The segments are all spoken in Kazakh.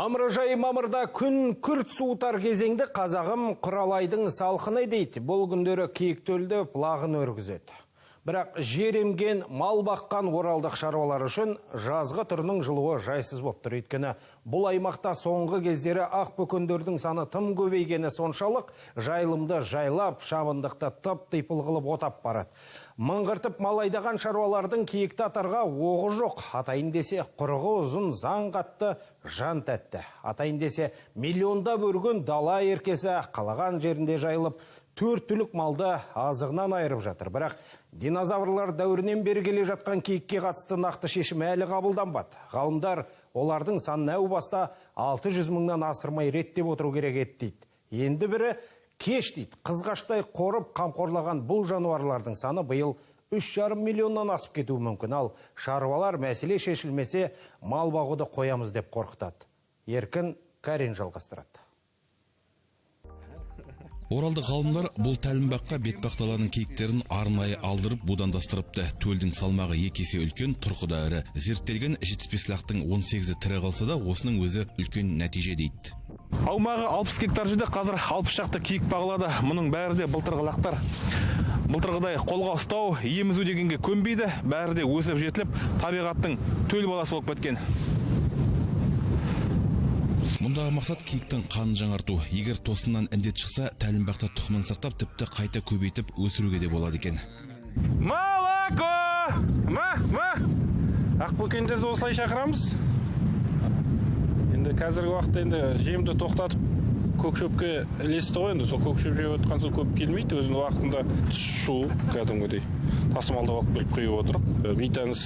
Мамыражай мамырда күн күрт суытар кезеңді қазағым құралайдың салқыны дейді. Бұл күндері киік төлдеп, лағын өргізеді. Бірақ жер емген, мал баққан оралдық шаруалар үшін жазғы түрінің жылуы жайсыз болып тұр. Өйткені бұл аймақта соңғы кездері ақ бөкендердің саны тым көбейгені соншалық, жайылымды жайлап, шабындықты тып-типыл қылып отап барады. Мыңғыртып мал айдаған шаруалардың киікті атарға оғы жоқ. Атайын десе, құрығы ұзын, заң қатты, жан тәтті. Атайын десе, миллиондап өрген дала еркесі қалаған жерінде жайылып, төрт түлік малды азығынан айырып жатыр. Бірақ динозаврлар дәуірінен бері келе жатқан киікке қатысты нақты шешім әлі қабылданбады. Ғалымдар олардың санын әу баста 600 мыңнан асырмай реттеп отыру керек еді дейді. Енді бірі кеш дейді. Қызғаштай қорып қамқорлаған бұл жануарлардың саны биыл 3,5 миллионнан асып кетуі мүмкін. Ал шаруалар мәселе шешілмесе, мал бағуды қоямыз деп қорқытады. Еркін Карин жалғастырады. Оралдық ғалымдар бұл тәлімбаққа Бетпақдаланың киіктерін арнайы алдырып, будандастырыпты. Төлдің салмағы екі есе үлкен, тұрқы да ірі. Зерттелген 75 лақтың 18-і тірі қалса да, осының өзі үлкен нәтиже дейді. Аумағы 60 гектар жерде қазір 60 шақты киік бағылады. Мұның бәрі де былтырғы лақтар. Былтырғыдай қолға ұстау, емізу дегенге көнбейді. Бәрі де өсіп жетіліп, табиғаттың төл баласы болып кеткен. Мұндағы мақсат — киіктің қанын жаңарту. Егер тосыннан індет шықса, тәлімбақта тұқымын сақтап, тіпті қайта көбейтіп өсіруге де болады екен. Молоко! Ма, ма! Ақбөкендерді осылай шақырамыз. Енді қазіргі уақытта енді жемді тоқтатып, көк шөпке ілесті ғой. Енді сол көк шөп жеп отқан соң көп келмейді. Өзінің уақытында шу кәдімгідей тасымалдап алып келіп құйып отырық. Бейтаныс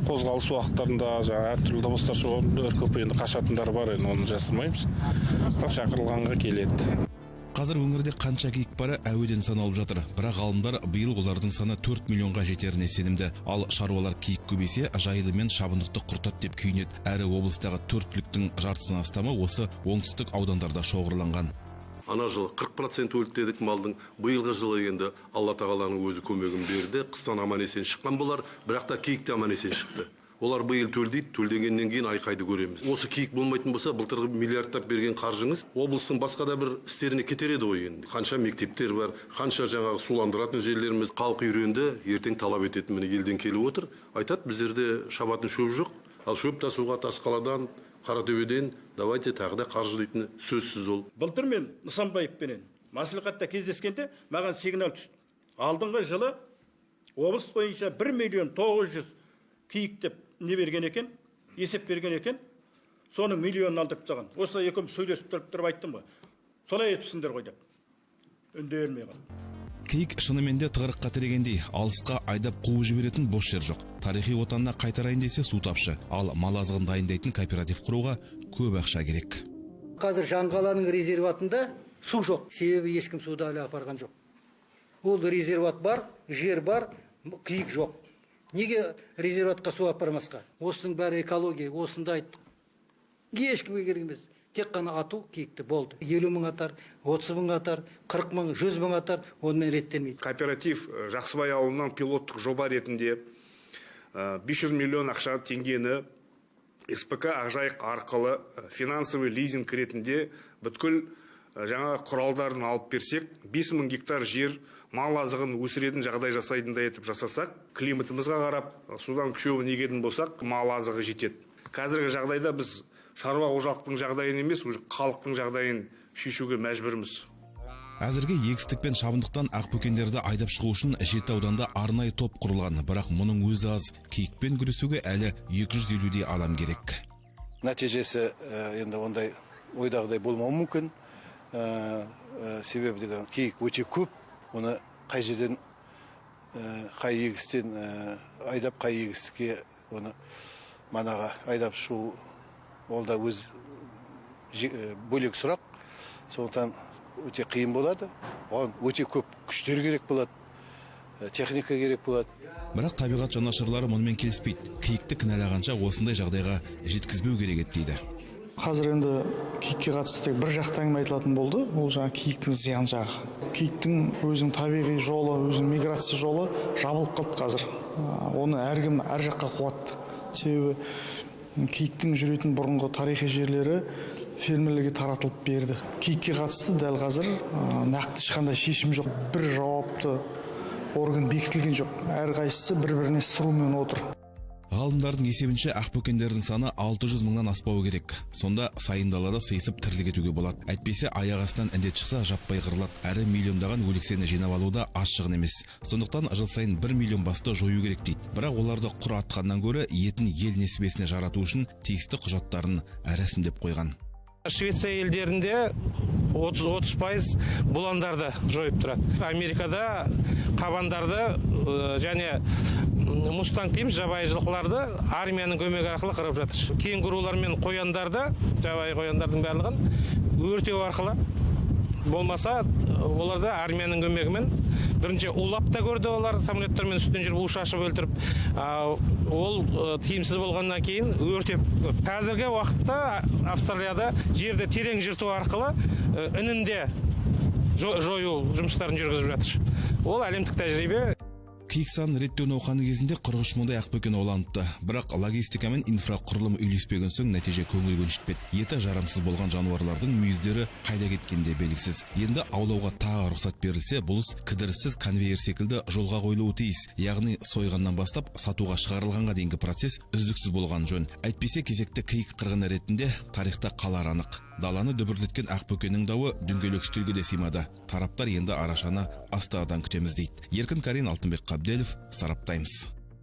қозғалыс уақыттарында жаңағы әртүрлі дыбыстар шығып, үркіп енді қашатындар бар, енді оны жасырмаймыз, бірақ шақырылғанға келеді. Қазір өңірде қанша киік бары әуеден саналып жатыр. Бірақ ғалымдар биыл олардың саны 4 миллионға жетеріне сенімді. Ал шаруалар киік көбейсе, жайылым мен шабындықты құртады деп күйінеді. Әрі облыстағы төрт түліктің жартысынан астамы осы оңтүстік аудандарда шоғырланған. Ана жылы 40% өлді дедік малдың. Биылғы жылы енді Алла тағаланың өзі көмегін берді, қыстан аман есен шыққан болар, бірақ та киік те аман есен шықты. Олар биыл төлдейді, төлдегеннен кейін айқайды көреміз. Осы киік болмайтын болса, былтырғы миллиардтап берген қаржыңыз облыстың басқа да бір істеріне кетер еді ғой. Енді қанша мектептер бар, қанша жаңағы суландыратын жерлеріміз. Халық үйренді, ертең талап ететін. Міне, елден келіп отыр, айтады: «Біздерде шабатын шөп жоқ». Ал шөп тасуға Тасқаладан, Қаратөбеден давайте тағы да қаржы дейтіні сөзсіз ол. Былтыр мен Нысанбаевпенен мәслихатта кездескенде маған сигнал түсті: алдыңғы жылы облыс бойынша 1 миллион 900 киік деп не берген екен, есеп берген екен, соның миллионын алдырып тастаған. Осылай екеуміз сөйлесіп тұрып тұрып айттым ғой, солай етіпсіңдер ғой деп, үндемей қалды. Киік шынымен де тығырыққа тірегендей, алысқа айдап қуып жіберетін бос жер жоқ. Тарихи отанына қайтарайын десе, су тапшы. Ал мал азығын дайындайтын кооператив құруға көп ақша керек. Қазір Жаңғаланың резерватында су жоқ, себебі ешкім суды әлі апарған жоқ. Ол резерват бар, жер бар, киік жоқ. Неге резерватқа су апармасқа? Осының бәрі экология. Осында айттық, ешкімге керек емес, тек қана ату киікті, болды. 50 000 атар, 30 000 атар, 40 000, 100 000 атар, онымен реттелмейді. Кооператив Жақсыбай ауылынан пилоттық жоба ретінде 500 миллион ақша теңгені СПК Ақжайық арқылы финансовый лизинг ретінде бүткіл жаңа құралдарын алып берсек, 5000 гектар жер мал азығын өсіретін жағдай жасайтындай етіп жасасақ, климатымызға қарап, судан шөбін егетін болсақ, мал азығы жетеді. Қазіргі жағдайда біз шаруа қожалықтың жағдайын емес, уже халықтың жағдайын шешуге мәжбүрміз. Әзірге егістік пен шабындықтан ақбөкендерді айдап шығу үшін жеті ауданда арнайы топ құрылған. Бірақ мұның өзі аз. Киікпен күресуге әлі 250-дей адам керек. Нәтижесі енді ондай ойдағыдай болмауы мүмкін. Себебі деген киік өте көп, оны қай жерден, қай егістен айдап, қай егістікке оны манаға айдап шығу, ол да өз бөлек сұрақ. Сондықтан өте қиын болады, оған өте көп күштер керек болады, техника керек болады. Бірақ табиғат жанашырлары мұнымен келіспейді. Киікті кінәлағанша, осындай жағдайға жеткізбеу керек еді дейді. Қазір енді киікке қатысты тек бір жақты әңгіме айтылатын болды, ол жаңағы киіктің зиян жағы. Киіктің өзінің табиғи жолы, өзінің миграция жолы жабылып қалды қазір. Оны әркім әр жаққа қуады, себебі Киіктің жүретін бұрынғы тарихи жерлері фермерлерге таратылып берді. Киікке қатысты дәл қазір нақты ешқандай шешім жоқ. Бір жауапты орган бекітілген жоқ. Әрқайсысы бір-біріне сұрумен отыр. Ғалымдардың есебінше, ақбөкендердің саны 600 мыңнан аспауы керек. Сонда сайын далада сыйысып тірлік етуге болады. Әйтпесе аяқ астынан індет шықса, жаппай қырылады. Әрі миллиондаған өлексені жинап алу да аз шығын емес. Сондықтан жыл сайын 1 миллион басты жою керек дейді. Бірақ оларды құр атқаннан гөрі етін ел несібесіне жарату үшін тиісті құжаттарын рәсімдеп қойған. Швеция елдерінде 30% бұландарды жойып тұрады. Америкада қабандарды және мустанг дейміз, жабайы жылқыларды армияның көмегі арқылы қырып жатыр. Кенгурулар мен қояндарды, жабайы қояндардың барлығын өртеу арқылы, болмаса оларды армияның көмегімен бірінші улап та көрді олар, самолеттермен үстінен жүріп у шашып өлтіріп, ол тиімсіз болғаннан кейін өртеп. Қазіргі уақытта Австралияда жерді терең жырту арқылы інінде жою жұмыстарын жүргізіп жатыр. Ол әлемдік тәжірибе. Киік санын реттеу науқаны кезінде 43 мыңдай ақбөкен ауланыпты. Бірақ логистика мен инфрақұрылым үйлеспеген соң нәтиже көңіл көншітпеді. Еті жарамсыз болған жануарлардың мүйіздері қайда кеткені де белгісіз. Енді аулауға тағы рұқсат берілсе, бұл іс кідіріссіз конвейер секілді жолға қойылуы тиіс. Яғни сойғаннан бастап сатуға шығарылғанға дейінгі процесс үздіксіз болған жөн. Әйтпесе кезекті киік қырғыны ретінде тарихта қалары анық. Даланы дүбірлеткен ақбөкеннің дауы дөңгелек үстелге де сыймады. Тараптар енді арашаны Астанадан күтеміз дейді. Еркін Карин, Алтынбек Қабделов, Сарап Таймс.